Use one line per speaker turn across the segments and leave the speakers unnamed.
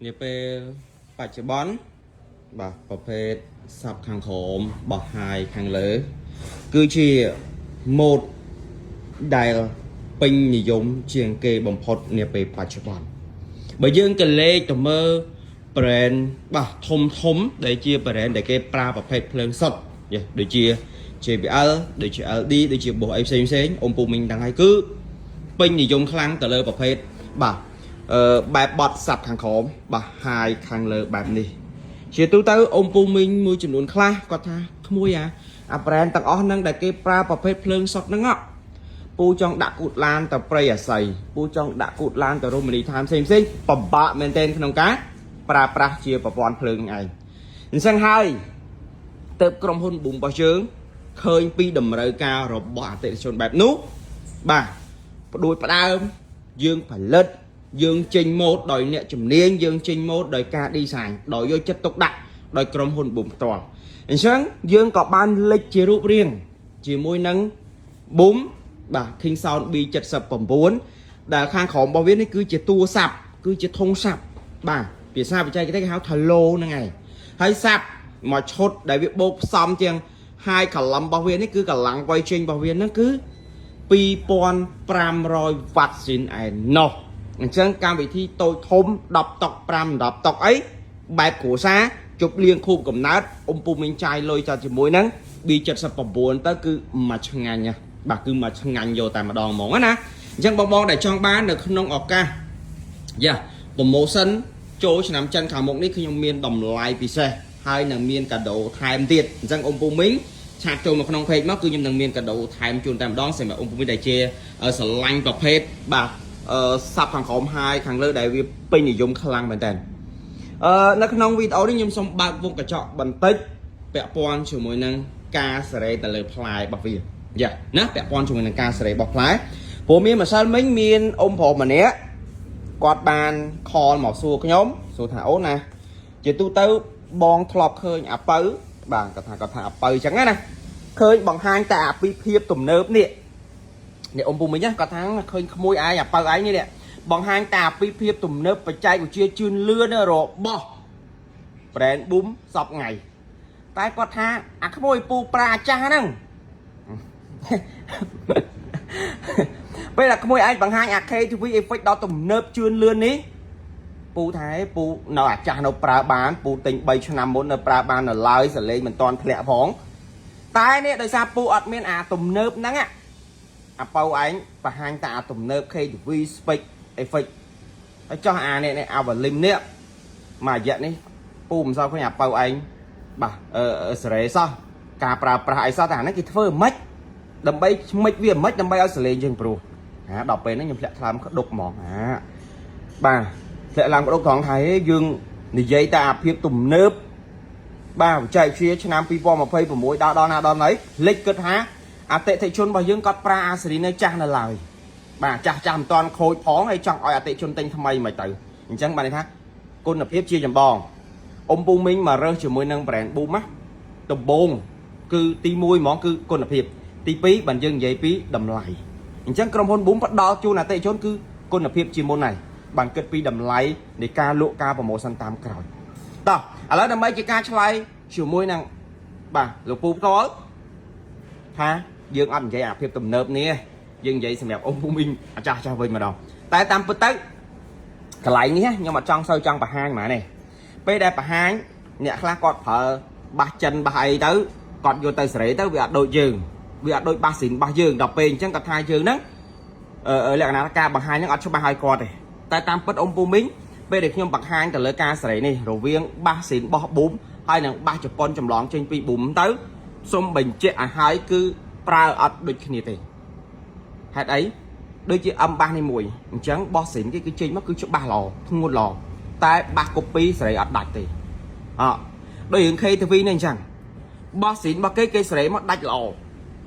នាពេលបច្ចុប្បន្នបាទប្រភេទ sub ខាងក្រោមបោះ high ខាងលើ គឺជាម៉ូដដែលពេញនិយមជាងគេបំផុតនាពេលបច្ចុប្បន្នបើយើងកលេចទៅមើល brand បាទធំធំដែលជា brand ដែលគេប្រើប្រភេទភ្លើងសុទ្ធយេដូចជា JBL ដូចជា LD ដូចជា Bose អីផ្សេងផ្សេងអ៊ំពូមីងទាំងហើយគឺពេញនិយមខ្លាំងទៅលើប្រភេទបាទអឺបែបបត់ sub ខាងក្រោមបាទ high ខាងលើបែបនេះ ជាទូទៅអ៊ំពូមីងមួយចំនួនខ្លះគាត់ថាក្មួយអា brand ទាំងអស់ហ្នឹងដែលគេប្រើប្រភេទភ្លើងសុទ្ធហ្នឹងហ៎ពូចង់ដាក់គូតឡានទៅព្រៃអាស័យពូចង់ដាក់គូតឡានទៅរមណីយដ្ឋានផ្សេងផ្សេងពិបាកមែនទែនក្នុងការប្រើប្រាស់ជាប្រព័ន្ធភ្លើងហ្នឹងឯងអញ្ចឹងហើយទៅក្រុមហ៊ុន Boom របស់យើងឃើញពីតម្រូវការរបស់អតិថិជនបែបនោះបាទផ្ដួចផ្ដើមយើងផលិតយើងចេញម៉ូដដោយអ្នកជំនាញយើងចេញម៉ូដដោយការ design ដោយយកចិត្តទុកដាក់ដោយក្រុមហ៊ុន Boom ផ្ទាល់អញ្ចឹងយើងក៏បានលេចជារូបរាងជាមួយនឹង Boom បាទ King Sound B79 ដែលខាងក្រោមរបស់វានេះគឺជាតួ sub គឺជាធុង sub បាទភាសាបច្ចេកទេសគេហៅថាឡូហ្នឹងឯងហើយ sub មួយឈុតដែលវាបូកផ្សំជាង high column របស់វានេះគឺកម្លាំងវាយចេញរបស់វាហ្នឹងគឺ2500វ៉ាត់ស៊ីនឯណោះអញ្ចឹងកម្មវិធីតូចធំ10តុក5 10តុកអីបែបគ្រួសារជប់លៀងខូបកំណើតអ៊ំពូមីងចាយលុយចាជាមួយហ្នឹង B79 ទៅគឺមួយឆ្ងាញ់ណាបាទគឺមួយឆ្ងាញ់យកតែម្ដងហ្មងណាអញ្ចឹងបងបងដែលចង់បាននៅក្នុងឱកាសយ៉ា promotion ចូលឆ្នាំចិនខាងមុខនេះខ្ញុំមានតម្លៃពិសេសហើយនឹងមានកាដូថែមទៀតអញ្ចឹងអ៊ំពូមីង chat ចូលមកក្នុង page មកគឺខ្ញុំនឹងមានកាដូថែមជូនតែម្ដងសម្រាប់អ៊ំពូមីងដែលជាស្រឡាញ់ប្រភេទបាទអឺ sub ខាងក្រោម high ខាងលើដែលវាពេញនិយមខ្លាំងមែនតើអឺនៅក្នុងវីដេអូនេះខ្ញុំសូមបើកវងកញ្ចក់បន្តិចពាក់ព័ន្ធជាមួយនឹងការសេរីទៅលើផ្លែរបស់វាយ៉ាណាពាក់ព័ន្ធជាមួយនឹងការសេរីរបស់ផ្លែព្រោះមានម្សិលមិញមានអ៊ំប្រុសម្នាក់គាត់បាន call មកសួរខ្ញុំសួរថាអូនណាជាទូទៅបងធ្លាប់ឃើញអាពៅបាទគាត់ថាអាពៅអញ្ចឹងណាឃើញបង្ហាញតែអាពីភាពទំនើបនេះនេះអ៊ំពូមិញណាគាត់ថាឃើញក្មួយឯងអាពៅឯងនេះបង្ហាញតែអាពីភាពទំនើបបច្ចេកវិទ្យាជឿនលឿនរបស់ brand Boom សពថ្ងៃតែគាត់ថាអាក្មួយពូប្រាចាស់ហ្នឹង ពេលអាក្មួយឯងបង្ហាញអា KTV effect ដល់ទំនើបជឿនលឿននេះពូថាឯងពូនៅអាចាស់នៅប្រើបានពូទិញ3ឆ្នាំមុននៅប្រើបាននៅឡើយសលេងមិនតាន់ធ្លាក់ផងតែនេះដោយសារពូអត់មានអាទំនើបហ្នឹងអាប៉ៅឯងបង្ហាញតែអាទំនើប KTV spec effect ហើយចោះអានេះនេះអា volume នេះមួយរយៈនេះពូមិនសូវឃើញអាប៉ៅឯងបាទអឺសេរីសោះការប្រើប្រាស់អីសោះតែអាហ្នឹងគេធ្វើមិនដើម្បីឆ្មិចវាមិនដើម្បីឲ្យសលេងយើងព្រោះហាដល់ពេលហ្នឹងខ្ញុំធ្លាក់ថ្លើមក្ដុកហ្មងហាបាទធ្លាក់ឡើងក្ដុកត្រង់ថាយើងនិយាយតែអាភាពទំនើបបាទបច្ចេកវិទ្យាឆ្នាំ2026ដល់ដល់ណាដល់ណីលេចគិតថាអតិថិជនរបស់យើងគាត់ប្រើអាសេរីនៅចាស់នៅឡើយបាទចាស់ចាស់មិនតាន់ខូចផងហើយចង់ឲ្យអតិថិជនទិញថ្មីមិនទៅអញ្ចឹងបានន័យថាគុណភាពជាចម្បងអ៊ំពូមីងមករើសជាមួយនឹង brand Boom ណាដំបងគឺទី1ហ្មងគឺគុណភាពទី2បានយើងនិយាយពីតម្លៃអញ្ចឹងក្រុមហ៊ុន Boom ផ្ដល់ជូនអតិថិជនគឺគុណភាពជាមុនហើយបានគិតពីតម្លៃនៃការលក់ការ promotion តាមក្រោយតោះឥឡូវដើម្បីជាការឆ្លើយជាមួយនឹងបាទលោកពូផ្ទាល់ថាយើងអត់និយាយអាភាពទំនើបនេះទេយើងនិយាយសម្រាប់អ៊ំពូមីងអាចាស់ចាស់វិញម្ដងតែតាមពិតទៅកន្លែងនេះខ្ញុំអត់ចង់សូវចង់បង្ហាញហ្មងទេពេលដែលបង្ហាញអ្នកខ្លះគាត់ប្រើបាសចិនបាសអីទៅគាត់យកទៅសេរីទៅវាអត់ដូចយើងវាអត់ដូចបាសស៊ីនបាសយើងដល់ពេលអញ្ចឹងគាត់ថាយើងហ្នឹងអឺលក្ខណៈការបង្ហាញហ្នឹងអត់ច្បាស់ឲ្យគាត់ទេតែតាមពិតអ៊ំពូមីងពេលដែលខ្ញុំបង្ហាញទៅលើការសេរីនេះរវាងបាសស៊ីនបោះប៊ូមហើយនិងបាសជប៉ុនចម្លងចេញពីប៊ូមទៅសូមបញ្ជាក់ឲ្យហើយគឺប្រើអត់ដូចគ្នាទេហេតុអីដូចជាអឹមបាសនេះមួយអញ្ចឹងបោះស៊ីនគេគឺចេញមកគឺច្បាស់ល្អធ្ងន់ល្អតែបាស copy សេរីអត់ដាច់ទេអដូចរឿង KTV នេះអញ្ចឹងបោះស៊ីនរបស់គេគេសេរីមកដាច់ល្អ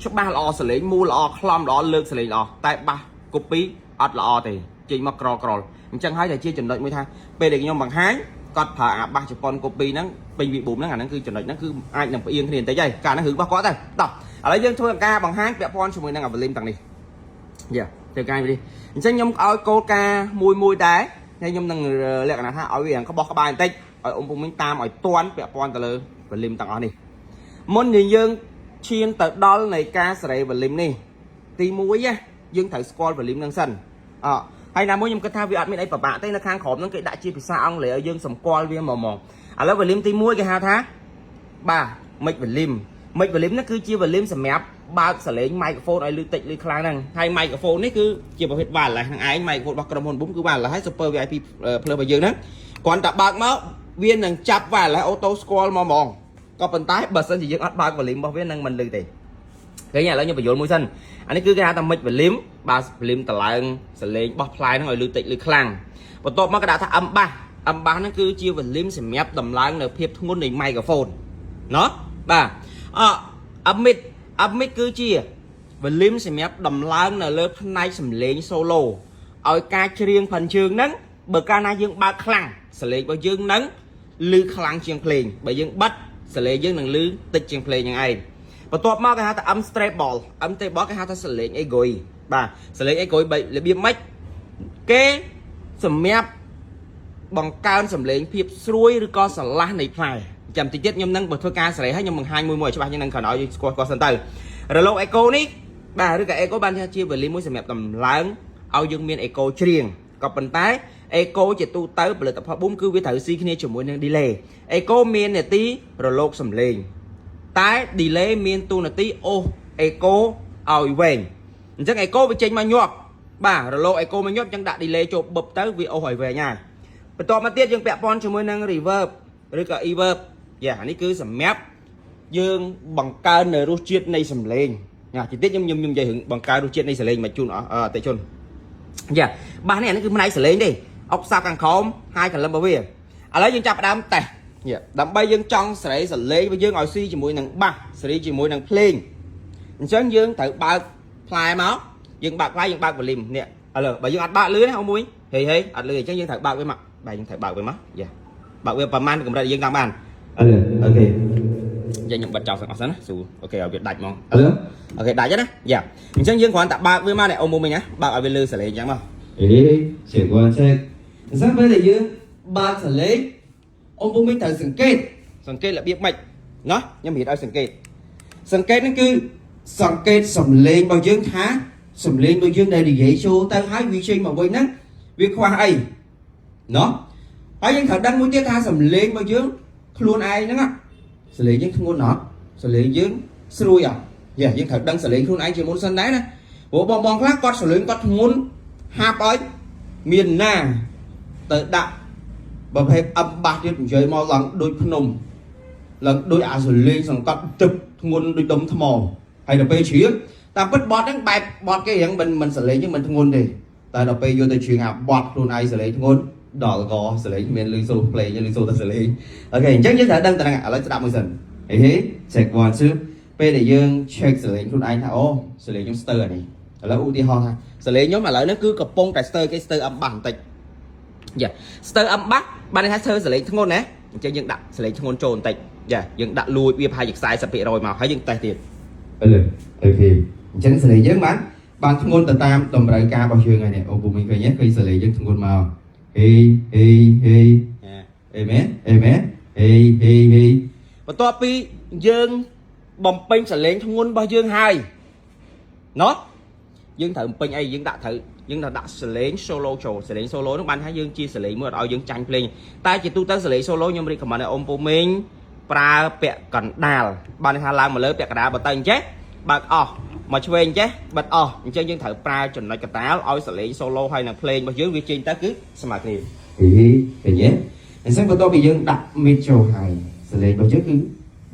ច្បាស់ល្អសលេងមូលល្អខ្លំល្អលើកសលេងល្អតែបាស copy អត់ល្អទេចេញមកក្រក្រអញ្ចឹងហើយតែជាចំណុចមួយថាពេលដែលខ្ញុំបង្ហាញគាត់ប្រើអាបាសជប៉ុន copy ហ្នឹងពេញវីប៊ូមហ្នឹងអាហ្នឹងគឺចំណុចហ្នឹងគឺអាចនឹងផ្អៀងគ្នាបន្តិចហើយកាលហ្នឹងរឿងរបស់គាត់ទៅតោះឥឡូវយើងធ្វើការបង្ហាញពាក់ព័ន្ធជាមួយនឹងអា volume ទាំងនេះយ៉ាធ្វើការនេះអញ្ចឹងខ្ញុំឲ្យគោលការណ៍មួយមួយដែរ ហើយខ្ញុំនឹងលក្ខណៈថាឲ្យវារៀងក្បោះក្បាយបន្តិចឲ្យអ៊ំពូមីងតាមឲ្យតាន់ពាក់ព័ន្ធទៅលើ volume ទាំងអស់នេះមុននឹងយើងឈានទៅដល់នៃការសេរី volume នេះទី1ណាយើងត្រូវស្គាល់ volume ហ្នឹងសិនអហើយណាមួយខ្ញុំគិតថាវាអត់មានអីពិបាកទេនៅខាងក្រោមហ្នឹងគេដាក់ជាភាសាអង់គ្លេសឲ្យយើងសម្គាល់វាហ្មងឥឡូវ volume ទី1គេហៅថាបាទ mic volume mic volume ហ្នឹងគឺជា volume សម្រាប់បើកសលេង microphone ឲ្យលឺតិចលឺខ្លាំងហ្នឹងហើយ microphone នេះគឺជាប្រភេទ wireless ហ្នឹងឯង microphone របស់ក្រុមហ៊ុន Boom គឺ wireless ហើយ Super VIP Plus របស់យើងហ្នឹងគ្រាន់តែបើកមកវានឹងចាប់ wireless auto ស្គាល់មកហ្មងក៏ប៉ុន្តែបើសិនជាយើងអត់បើក volume របស់វានឹងមិនលឺទេឃើញឥឡូវខ្ញុំបញ្យល់មួយសិនអានេះគឺគេហៅថា mic volume បើ volume តឡើងសលេងបោះផ្លែហ្នឹងឲ្យលឺតិចលឺខ្លាំងបន្ទាប់មកគេដាក់ថា M bass M bass ហ្នឹងគឺជា volume សម្រាប់ដំឡើងនៅភាពធ្ងន់នៃ microphone ណោះបាទអ M mid M mid គឺជា volume សម្រាប់ដំឡើងនៅលើផ្នែកសំឡេង solo ឲ្យការច្រៀងផិនជើងហ្នឹងបើកាលណាយើងបើកខ្លាំងសលេងរបស់យើងហ្នឹងលឺខ្លាំងជាងភ្លេងបើយើងបិទសលេងយើងនឹងលឺតិចជាងភ្លេងហ្នឹងឯងបន្ទាប់មកគេហៅថា M treble M treble គេហៅថាសលេង aigu បាទសលេង aigu បីរបៀបម៉េចគេសម្រាប់បង្កើនសំឡេងភាពស្រួយឬក៏ស្រឡះនៃផ្លែចាំតិចទៀតខ្ញុំនឹងបើធ្វើការសេរីឲ្យខ្ញុំបង្ហាញមួយមួយឲ្យច្បាស់ជាងនឹងគ្រាន់ឲ្យយើងស្គាល់ស្គាល់សិនទៅរលក echo នេះបាទឬក៏ echo បានថាជា volume មួយសម្រាប់តម្លើងឲ្យយើងមាន echo ច្រៀងក៏ប៉ុន្តែ echo ជាទូទៅផលិតផល boom គឺវាត្រូវស៊ីគ្នាជាមួយនឹង delay echo មាននាទីរលកសំឡេងតែ delay មានតួនាទីអូស echo ឲ្យវែងអញ្ចឹង echo វាចេញមកញាប់បាទរលក echo មកញាប់អញ្ចឹងដាក់ delay ចូលបឹបទៅវាអូសឲ្យវែងហើយបន្ទាប់មកទៀតយើងពាក់ព័ន្ធជាមួយនឹង reverb ឬក៏ reverb យ៉ាអានេះគឺសម្រាប់យើងបង្កើននៅរសជាតិនៃសំឡេងណាតិចទៀតខ្ញុំខ្ញុំខ្ញុំនិយាយរឿងបង្កើនរសជាតិនៃសំឡេងមកជូនអអតិជនយ៉ាបាសនេះអានេះគឺផ្នែកសំឡេងទេអុកសាប់ខាងក្រោមហើយកលឹមរបស់វាឥឡូវយើងចាប់ផ្ដើមតេស្តយ៉ាដើម្បីយើងចង់សេរីសំឡេងរបស់យើងឲ្យស៊ីជាមួយនឹងបាសសេរីជាមួយនឹងភ្លេងអញ្ចឹងយើងត្រូវបើកផ្លែមកយើងបើកផ្លែយើងបើក volume នេះឥឡូវបើយើងអត់បើកលឺណាអូមួយហេហេអត់លឺអញ្ចឹងយើងត្រូវបើកវាមកបាទយើងត្រូវបើកវាមកយ៉ាបើកវាប្រហែលកម្រិតយើងចង់បាន OK យើងខ្ញុំបិទចោលទាំងអស់សិនណាស្រួល OK ឲ្យវាដាច់ហ្មងអឺ OK ដាច់ហើយណាយ៉ាអញ្ចឹងយើងគ្រាន់តែបើកវាមកនេះអូមុំវិញណាបើកឲ្យវាលឺសលេងអញ្ចឹងមក
អេ check one check
អញ្ចឹងពេលដែលយើងបើកសលេងអូមុំវិញត្រូវសង្កេតសង្កេតរបៀបម៉េចណោះខ្ញុំរៀបឲ្យសង្កេតសង្កេតហ្នឹងគឺសង្កេតសំឡេងរបស់យើងថាសំឡេងរបស់យើងដែលនិយាយចូលទៅហើយវាចេញមកវិញហ្នឹងវាខ្វះអីណោះហើយយើងត្រូវដឹងមួយទៀតថាសំឡេងរបស់យើងខ្លួនឯងហ្នឹងសលេងយើងធ្ងន់អត់សលេងយើងស្រួយអត់យ៉ាយើងត្រូវដឹងសលេងខ្លួនឯងជាមុនសិនដែរណាព្រោះបងបងខ្លះគាត់សលេងគាត់ធ្ងន់ហាប់ឲ្យមានណាទៅដាក់ប្រភេទ M bass ទៀតនិយាយមកឡើងដូចភ្នំឡើងដូចអាសលេងសង្កត់ទឹកធ្ងន់ដូចដុំថ្មហើយដល់ពេលជ្រៀងតាមពិតបត់ហ្នឹងបែបបត់គេរៀងមិនមិនសលេងហ្នឹងមិនធ្ងន់ទេតែដល់ពេលយកទៅជ្រៀងអាបត់ខ្លួនឯងសលេងធ្ងន់ដល់កសលេងគ្មានលឺសូរភ្លេងលឺសូរតែសលេង OK អញ្ចឹងយើងត្រូវដឹងតែហ្នឹងឥឡូវស្ដាប់មួយសិនហេហេ check one two ពេលដែលយើង check សលេងខ្លួនឯងថាអូសលេងខ្ញុំស្ទើរអានេះឥឡូវឧទាហរណ៍ថាសលេងខ្ញុំឥឡូវហ្នឹងគឺកំពុងតែស្ទើរគេស្ទើរ M bass បន្តិចយ៉ាស្ទើរ M bass បានន័យថាស្ទើរសលេងធ្ងន់ណាអញ្ចឹងយើងដាក់សលេងធ្ងន់ចូលបន្តិចយ៉ាយើងដាក់លួចវាប្រហែលជា40%មកហើយយើងតេស្តទៀត
អឺ OK អញ្ចឹងសលេងយើងបានបានធ្ងន់ទៅតាមតម្រូវការរបស់យើងហើយនេះអូពូមីងឃើញទេឃើញសលេងយើងធ្ងន់មកហេហេហេអេមែនអេមែនហេហេហេ
បន្ទាប់ពីយើងបំពេញសលេងធ្ងន់របស់យើងហើយណោះយើងត្រូវបំពេញអីយើងដាក់ត្រូវយើងត្រូវដាក់សលេង solo ចូលសលេង solo នោះបានថាយើងជាសលេងមួយអត់ឲ្យយើងចាញ់ភ្លេងតែជាទូទៅសលេង solo ខ្ញុំ recommend ឲ្យអ៊ំពូមីងប្រើពាក់កណ្ដាលបានន័យថាឡើងមកលើពាក់កណ្ដាលបើទៅអញ្ចេះបើកអស់មកឆ្វេងអញ្ចេះបិទអស់អញ្ចឹងយើងត្រូវប្រើចំណុចកណ្ដាលឲ្យសលេង solo ហើយនឹងភ្លេងរបស់យើងវាចេញទៅគឺស្មើគ្នា
ហេឃើញទេអញ្ចឹងបន្ទាប់ពីយើងដាក់ mid ចូលហើយសលេងរបស់យើងគឺ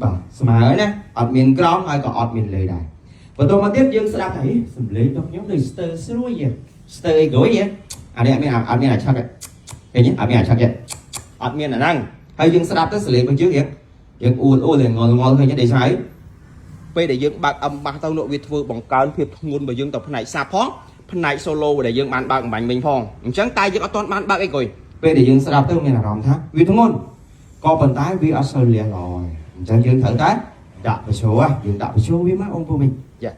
បាទស្មើហើយណាអត់មានក្រោមហើយក៏អត់មានលើដែរបន្ទាប់មកទៀតយើងស្ដាប់ថាហេសំឡេងរបស់ខ្ញុំដូចស្ទើរស្រួយហ៎ស្ទើរអីក្រួយហ៎អានេះអត់មានអត់មានអាឆឹកទេឃើញទេអត់មានអាឆឹកទេ
អត់មានអាហ្នឹង
ហើយយើងស្ដាប់ទៅសលេងរបស់យើងរៀងយើងអួលអួលរៀងងល់ងល់ឃើញទេដេឆៅ
ពេលដែលយើងបើក M bass ទៅនោះវាធ្វើបង្កើនភាពធ្ងន់របស់យើងទៅផ្នែកសាប់ផងផ្នែក solo ដែលយើងបានបើកអំបញ្ញមិញផងអញ្ចឹងតែយើងអត់ទាន់បានបើកអីគុយ
ពេលដែលយើងស្ដាប់ទៅមានអារម្មណ៍ថាវាធ្ងន់ក៏ប៉ុន្តែវាអត់សូវលះល្អទេអញ្ចឹងយើងត្រូវតែដាក់បញ្ចូលហ៎យើងដាក់បញ្ចូលវាមកអូនពូមីង
យ៉ា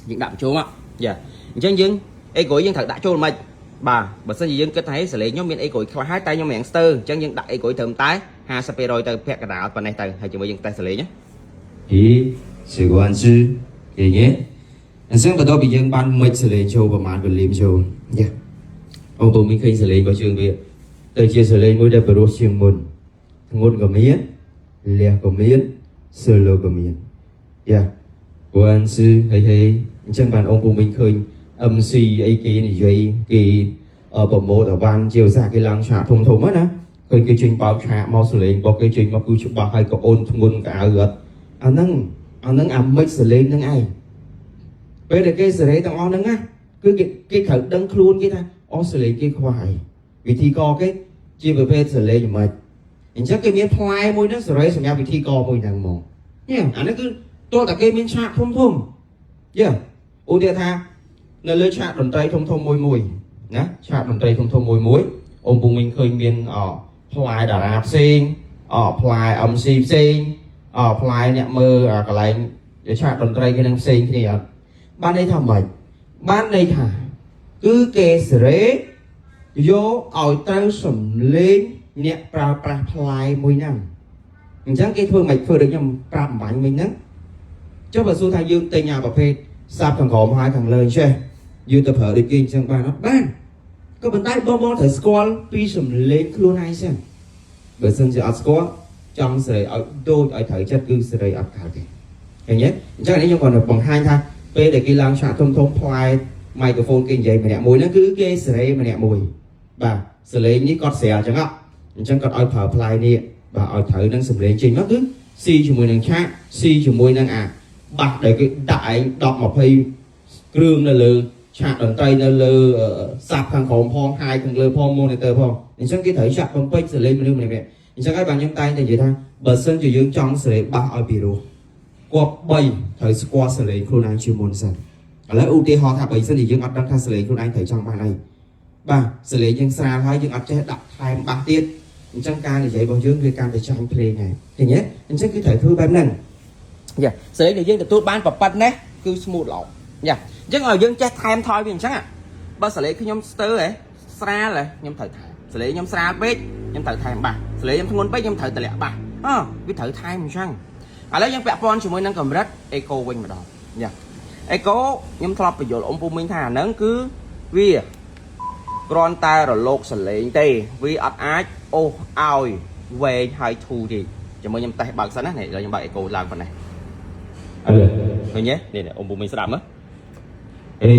យើងដាក់បញ្ចូលមកយ៉ាអញ្ចឹងយើងអីគុយយើងត្រូវដាក់ចូលមិន បាទបើសិនជាយើងគិតថាសលេងខ្ញុំមានអីក្រួយខ្លះហើយតែខ្ញុំរាងស្ទើអញ្ចឹងយើងដាក់អីក្រួយត្រឹមតែ50%ទៅពាក់កណ្ដាលប៉ុណ្ណេះទៅហើយជាមួយយើងតេស្តសលេងណា
ហីសេគួនស៊ឺគេញ៉េអញ្ចឹងបន្ទាប់ពីយើងបាន mix សលេងចូលប្រហែល volume ចូលយ៉ាបងប្អូនមានឃើញសលេងរបស់ជើងវាទៅជាសលេងមួយដែលប្រុសជាងមុនធ្ងន់ក៏មានលះក៏មាន solo ក៏មានយ៉ាវ៉ាន់ស៊ឺហេហេអញ្ចឹងបានបងប្អូនមានឃើញ MC អីគេនិយាយគេប្រម៉ូទអវ៉ាន់ជាភាសាគេឡើងឆាកធំធំហ្នឹងណាឃើញគេចេញបោកឆាកមកសលេងរបស់គេចេញមកគឺច្បាស់ហើយក៏អូនធ្ងន់ក៏អៅអត់អាហ្នឹងអាហ្នឹងអាមិចសលេងហ្នឹងឯងពេលដែលគេសេរីទាំងអស់ហ្នឹងណាគឺគេគេត្រូវដឹងខ្លួនគេថាអូសលេងគេខ្វះអីវិធីកគេជាប្រភេទសលេងយ៉ាងម៉េចអញ្ចឹងគេមានផ្លែមួយហ្នឹងសេរីសម្រាប់វិធីកមួយហ្នឹងហ្មងញ៉េអានេះគឺទោះតែគេមានឆាកធំធំយេឧទាហរណ៍ថា នៅលើឆាកតន្ត្រីធំធំមួយមួយណាឆាកតន្ត្រីធំធំមួយមួយអ៊ំពងមីងឃើញមានអផ្លែតារាផ្សេងអផ្លែ MC ផ្សេងអផ្លែអ្នកមើលអាកន្លែងឆាកតន្ត្រីគេនឹងផ្សេងគ្នាអត់បានន័យថាម៉េចបានន័យថាគឺគេសេរីយកឲ្យត្រូវសំលេងអ្នកប្រើប្រាស់ផ្លែមួយហ្នឹងអញ្ចឹងគេធ្វើមិនធ្វើដូចខ្ញុំប្រាប់អំបញ្ញមិញហ្នឹងចុះបើសួរថាយើងទិញអាប្រភេទសាប់ខាងក្រោមហើយខាងលើចេះ យើងទៅប្រើដូចគេអញ្ចឹងបានអត់បានក៏ប៉ុន្តែបងបងត្រូវស្គាល់ពីសំលេងខ្លួនឯងសិនបើសិនជាអត់ស្គាល់ចង់សេរីឲ្យដូចឲ្យត្រូវចិត្តគឺសេរីអត់កើតទេឃើញទេអញ្ចឹងនេះខ្ញុំគ្រាន់តែបង្ហាញថាពេលដែលគេឡើងឆាកធំធំផ្លែមីក្រូហ្វូនគេនិយាយម្នាក់មួយហ្នឹងគឺគេសេរីម្នាក់មួយបាទសលេងនេះគាត់ស្រាលអញ្ចឹងហ៎អញ្ចឹងគាត់ឲ្យប្រើផ្លែនេះបាទឲ្យត្រូវនឹងសំលេងចេញមកគឺស៊ីជាមួយនឹងឆាកស៊ីជាមួយនឹងអាបាសដែលគេដាក់ឯង10 20គ្រឿងនៅលើ ឆាកតន្ត្រីនៅលើសាប់ខាងក្រោមផងហាយខាងលើផង monitor ផងអញ្ចឹងគេត្រូវចាក់បំពេញសលេងមនុស្សម្នាក់ៗអញ្ចឹងហើយបាទខ្ញុំតែងតែនិយាយថាបើសិនជាយើងចង់សេរីបាសឲ្យពីរោះគប្បីត្រូវស្គាល់សលេងខ្លួនឯងជាមុនសិនឥឡូវឧទាហរណ៍ថាបើសិនជាយើងអត់ដឹងថាសលេងខ្លួនឯងត្រូវចង់បានអីបាទសលេងយើងស្រាលហើយយើងអត់ចេះដាក់ថែមបាសទៀតអញ្ចឹងការនិយាយរបស់យើងវាកាន់តែចាញ់ភ្លេងហើយឃើញទេអញ្ចឹងគឺត្រូវធ្វើបែបហ្នឹង
យ៉ាសលេងដែលយើងទទួលបានប្រប៉ិតនេះគឺ smooth ល្អយ៉ាអញ្ចឹងឲ្យយើងចេះថែមថយវាអញ្ចឹងបើសលេងខ្ញុំស្ទើហ៎ស្រាលហ៎ខ្ញុំត្រូវថែមសលេងខ្ញុំស្រាលពេកខ្ញុំត្រូវថែមបាសសលេងខ្ញុំធ្ងន់ពេកខ្ញុំត្រូវតម្លាក់បាសអើវាត្រូវថែមអញ្ចឹងឥឡូវយើងពាក់ព័ន្ធជាមួយនឹងកម្រិត echo វិញម្ដងយ៉ា echo ខ្ញុំធ្លាប់បញ្យល់អ៊ំពូមីងថាអាហ្នឹងគឺវាគ្រាន់តែរលកសលេងទេវាអត់អាចអូសឲ្យវែងហើយធូរទេជាមួយខ្ញុំតេស្តបើកសិនណានេះឥឡូវខ្ញុំបើក echo ឡើងប៉ុណ្ណេះ
អើ
ឃើញទេនេះនេះអ៊ំពូមីងស្ដាប់មើល
អេ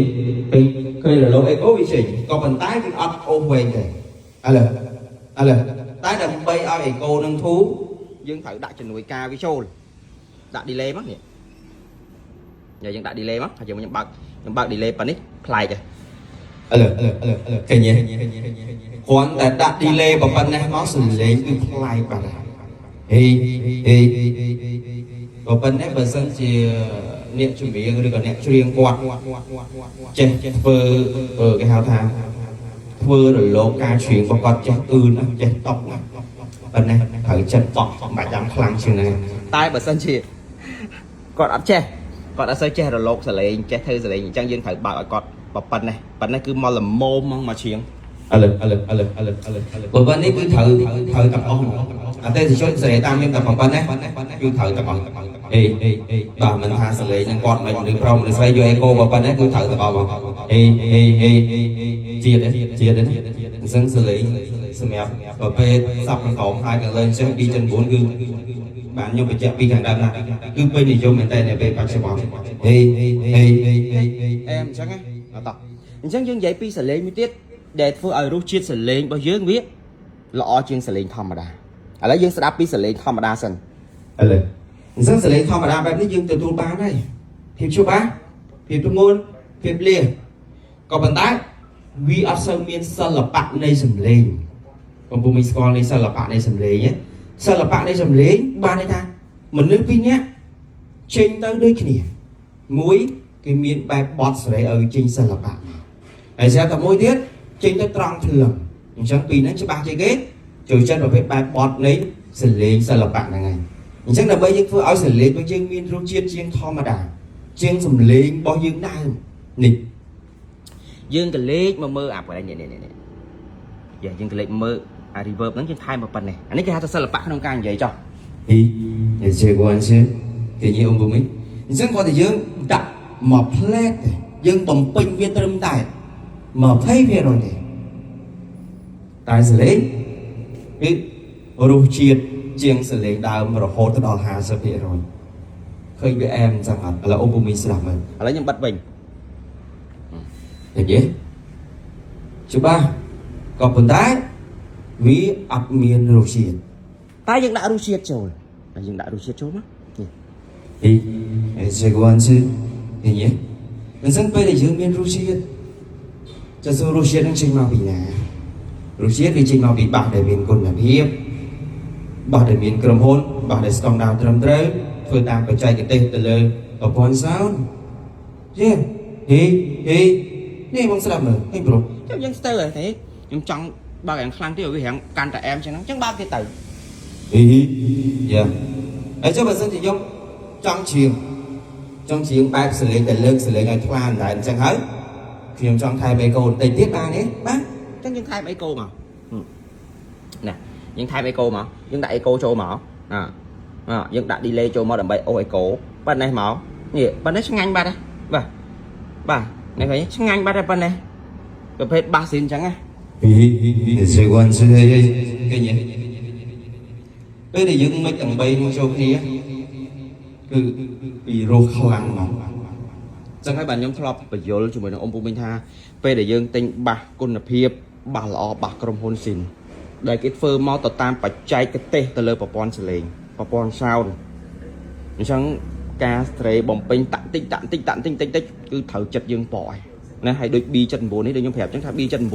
ពេលឃើញរលកអេកូវាចេញក៏ប៉ុន្តែវាអត់អូសវែងទេឥឡូវឥឡូវតែដើម្បីឲ្យអេកូនឹងធូរ
យើងត្រូវដាក់ជំនួយការវាចូលដាក់ delay មកនេះញ៉ាយើងដាក់ delay មកហើយយើងខ្ញុំបើកខ្ញុំបើក delay ប៉ុណ្នេះប្លែកហ៎
ឥឡូវឥឡូវឥឡូវឥឡូវឃើញទេគ្រាន់តែដាក់ delay ប៉ុណ្ណេះមកសំឡេងគឺប្លែកបាត់ហើយហេហេក៏ប៉ុន្តែបើសិនជាអ្នកជំនាញឬក៏អ្នកច្រៀងគាត់ចេះធ្វើគេហៅថាធ្វើរលកការច្រៀងរបស់គាត់ចេះអឿនណាចេះតក់ណាប៉ុណ្ណេះត្រូវចិត្តតក់មិនបាច់ចាំខ្លាំងជាងហ្នឹង
តែបើសិនជាគាត់អត់ចេះគាត់អត់សូវចេះរលកសលេងចេះធ្វើសលេងអញ្ចឹងយើងត្រូវបើកឲ្យគាត់ប៉ុណ្ណេះប៉ុណ្ណេះគឺមកល្មមហ្មងមកឈៀង
ឥឡូវឥឡូវឥឡូវឥឡូវឥឡូវបើប៉ុណ្នេះគឺត្រូវត្រូវទាំងអស់អតិថិជនសេរីតាមខ្ញុំតែប៉ុណ្ណេះគឺត្រូវទាំងអស់អេអេអេបាទមិនថាសលេងនឹងគាត់មិនឬប្រុសឬស្រីយកអេកូបើប៉ុណ្ណេះគឺត្រូវទាំងអស់បងអេអេអេជាតិជាតិអញ្ចឹងសលេងសម្រាប់ប្រភេទសັບក្រោមហើយខាងលើចេះ D9 គឺបាទខ្ញុំបញ្ជាក់ពីខាងដើមណាគឺពេញនិយមមែនតើនៅពេលបច្ចុប្បន្នហេហេហេ
អែមអញ្ចឹងណាអត់តោះអញ្ចឹងយើងនិយាយពីសលេងមួយទៀតដែលធ្វើឲ្យរសជាតិសលេងរបស់យើងវាល្អជាងសលេងធម្មតាឥឡូវយើងស្ដាប់ពីសលេងធម្មតាសិន
ឥឡូវអញ្ចឹងសលេងធម្មតាបែបនេះយើងទទួលបានហើយភាពច្បាស់ភាពធ្ងន់ភាពលះក៏ប៉ុន្តែវាអត់សូវមានសិល្បៈនៃសម្លេងកំពុងមានស្គាល់នៃសិល្បៈនៃសម្លេងទេសិល្បៈនៃសម្លេងបានន័យថាមនុស្សពីរនាក់ចេញទៅដូចគ្នាមួយគេមានបែបបត់សេរីឲ្យចេញសិល្បៈមកហើយស្រាប់តែមួយទៀតចេញទៅត្រង់ភ្លើងអញ្ចឹងពីរហ្នឹងច្បាស់ជាងគេចូលចិត្តប្រភេទបែបបត់នៃសម្លេងសិល្បៈហ្នឹងហើយ អញ្ចឹងដើម្បីយើងធ្វើឲ្យសម្លេងរបស់យើងមានរសជាតិជាងធម្មតាជាងសម្លេងរបស់យើងដើមនេះ
យើងក៏លេខមកមើលអាកន្លែងនេះនេះនេះយ៉ាយើងក៏លេខមើលអា reverb ហ្នឹងយើងថែមមកប៉ុណ្ណេះអានេះគេហៅថាសិល្បៈក្នុងការនិយាយចុះ
ហីជាគួនជាគេញីអ៊ំពុំអញ្ចឹងគាត់តែយើងដាក់មកផ្លែតទេយើងបំពេញវាត្រឹមតែ20%ទេតែសលេងគឺរសជាតិជាងសលេងដើមរហូតដល់50%ឃើញវាអែមអញ្ចឹងអត់ឥឡូវអ៊ំពុំមីស្ដាប់មើល
ឥឡូវខ្ញុំបិទវិញ
ឃើញទេច្បាស់ក៏ប៉ុន្តែវាអត់មានរសជាតិ
តែយើងដាក់រសជាតិចូលតែយើងដាក់រសជាតិចូលមកនេះ
ហីជាគួនជាឃើញទេអញ្ចឹងពេលដែលយើងមានរសជាតិចាសួររសជាតិនឹងចេញមកពីណារសជាតិវាចេញមកពីបាសដែលមានគុណភាពបាសដែលមានក្រុមហ៊ុនបាសដែលស្តង់ដារត្រឹមត្រូវធ្វើតាមបច្ចេកទេសទៅលើប្រព័ន្ធ sound យេហេហេនេះបងស្ដាប់មើលឃើញប្រុស
ចុះយើងស្ទើរទេខ្ញុំចង់បើកយ៉ាងខ្លាំងទៀតឲ្យវារាងកាន់តែអែមជាងហ្នឹងអញ្ចឹងបើកទៀតទៅ
ហីយ៉ាហើយចុះបើសិនជាខ្ញុំចង់ច្រៀងចង់ច្រៀងបែបសលេងតែលើកសលេងឲ្យថ្លាមិនដែរអញ្ចឹងហើយខ្ញុំចង់ថែមអេកូបន្តិចទៀតបានទេបាទ
អញ្ចឹងយើងថែមអេកូមកណាយើងថែមអេកូមកយើងដាក់អេកូចូលមកអាអាយើងដាក់ delay ចូលមកដើម្បីអូសអេកូប៉ុណ្ណេះមកនេះប៉ុណ្ណេះឆ្ងាញ់បាត់ហ៎បាទបាទនេះឃើញឆ្ងាញ់បាត់ហើយប៉ុណ្ណេះប្រភេទបាស៊ីនអញ្ចឹងណា
ហីជាគួនជាឃើញទេពេលដែលយើងមិនទាំង3នោះចូលគ្នាគឺពីរោះខ្លាំងហ្មង
ចឹងហើយបាទខ្ញុំធ្លាប់បញ្យល់ជាមួយនឹងអ៊ំពូមីងថាពេលដែលយើងទិញបាសគុណភាពបាសល្អបាសក្រុមហ៊ុនស៊ីនដែលគេធ្វើមកទៅតាមបច្ចេកទេសទៅលើប្រព័ន្ធសំឡេងប្រព័ន្ធ sound អញ្ចឹងការស្រេបំពេញតាក់តិចតាក់តិចតាក់តិចតិចតិចគឺត្រូវចិត្តយើងប៉ហើយណាហើយដូច B79 នេះដូចខ្ញុំប្រាប់អញ្ចឹងថា B79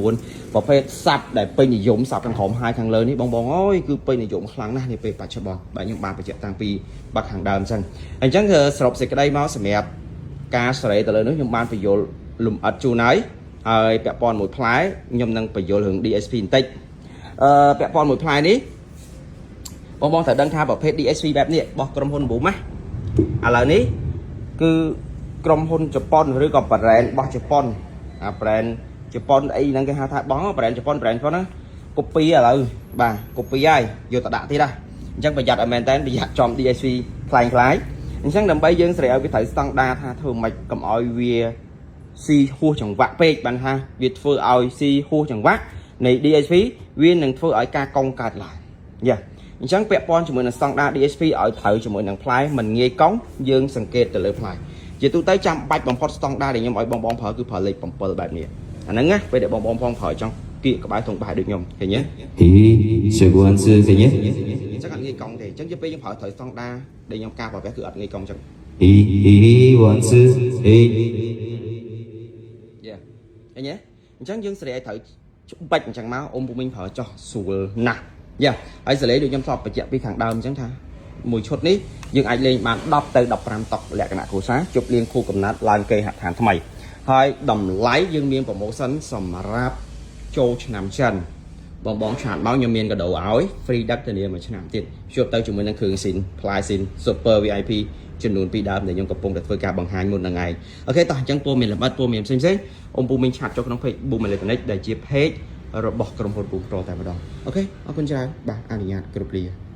ប្រភេទសัตว์ដែលពេញនិយមសัตว์ខាងក្រោមហើយខាងលើនេះបងបងអើយគឺពេញនិយមខ្លាំងណាស់នាពេលបច្ចុប្បន្នបាទខ្ញុំបានបញ្ជាក់តាំងពីបាក់ខាងដើមអញ្ចឹងអញ្ចឹងគឺសរុបសេចក្តីមកសម្រាប់ ការសេរីទៅលើនោះខ្ញុំបានបញ្យល់លំអិតជូនហើយហើយពាក់ព័ន្ធមួយផ្លែខ្ញុំនឹងបញ្យល់រឿង DSP បន្តិចអឺពាក់ព័ន្ធមួយផ្លែនេះបងបងត្រូវដឹងថាប្រភេទ DSP បែបនេះរបស់ក្រុមហ៊ុន Boom ណាឥឡូវនេះគឺក្រុមហ៊ុនជប៉ុនឬក៏ brand របស់ជប៉ុនអា brand ជប៉ុនអីហ្នឹងគេហៅថាបង brand ជប៉ុន brand ជប៉ុនហ្នឹង copy ឥឡូវបាទ copy ហើយយកទៅដាក់ទៀតណាអញ្ចឹងប្រយ័ត្នឲ្យមែនតើប្រយ័ត្នចំ DSP ខ្លាំងខ្លាយអញ្ចឹងដើម្បីយើងស្រេចឲ្យវាត្រូវស្តង់ដារថាធ្វើម៉េចកុំឲ្យវាស៊ីហួសចង្វាក់ពេកបានថាវាធ្វើឲ្យស៊ីហួសចង្វាក់នៃ DSP វានឹងធ្វើឲ្យការកងកើតឡើងយ៉ាអញ្ចឹងពាក់ព័ន្ធជាមួយនឹងស្តង់ដារ DSP ឲ្យត្រូវជាមួយនឹងផ្លែមិនងាយកង់យើងសង្កេតទៅលើផ្លែជាទូទៅចាំបាច់បំផុតស្តង់ដារដែលខ្ញុំឲ្យបងបងប្រើគឺប្រើលេខ7បែបនេះអាហ្នឹងណាពេលដែលបងបងផងប្រើចង់គៀកក្បែរធុងបាយដូចខ្ញុំឃើញទេ
ហីជាគួនជាឃើញទេ
អញ្ចឹងអត់ងាយកង់ទេអញ្ចឹងពេលយើងប្រើត្រូវស្តង់ដារដែលខ្ញុំការប្រើប្រាស់គឺអត់ងាយកង់អញ្ចឹង
ហីហីវ៉ាន់ស៊ឺហី
យ៉ាឃើញទេអញ្ចឹងយើងសេរីឲ្យត្រូវច្បាច់អញ្ចឹងមកអ៊ំពូមីងប្រើចោះស្រួលណាស់យ៉ាហើយសេរីដូចខ្ញុំធ្លាប់បញ្ជាក់ពីខាងដើមអញ្ចឹងថាមួយឈុតនេះយើងអាចលេងបាន10ទៅ15តុកលក្ខណៈគ្រួសារជប់លៀងខួបកំណត់ឡើងគេហដ្ឋានថ្មីហើយតម្លៃយើងមាន promotion សម្រាប់ចូលឆ្នាំចិនបងបង chat មកខ្ញុំមានកាដូឲ្យ free ដឹកធានាមួយឆ្នាំទៀតជួបទៅជាមួយនឹងគ្រឿងស៊ីនផ្លែស៊ីន Super VIP ចំនួន2ដើមដែលខ្ញុំកំពុងតែធ្វើការបង្ហាញមុនហ្នឹងឯង OK តោះអញ្ចឹងព័ត៌មានលម្អិតព័ត៌មានផ្សេងៗអ៊ំពូមីង chat ចូលក្នុង page Boom Electronic ដែលជា page របស់ក្រុមហ៊ុន Boom Pro តែម្ដង OK អរគុណច្រើនបាទអនុញ្ញាតគ្រប់លា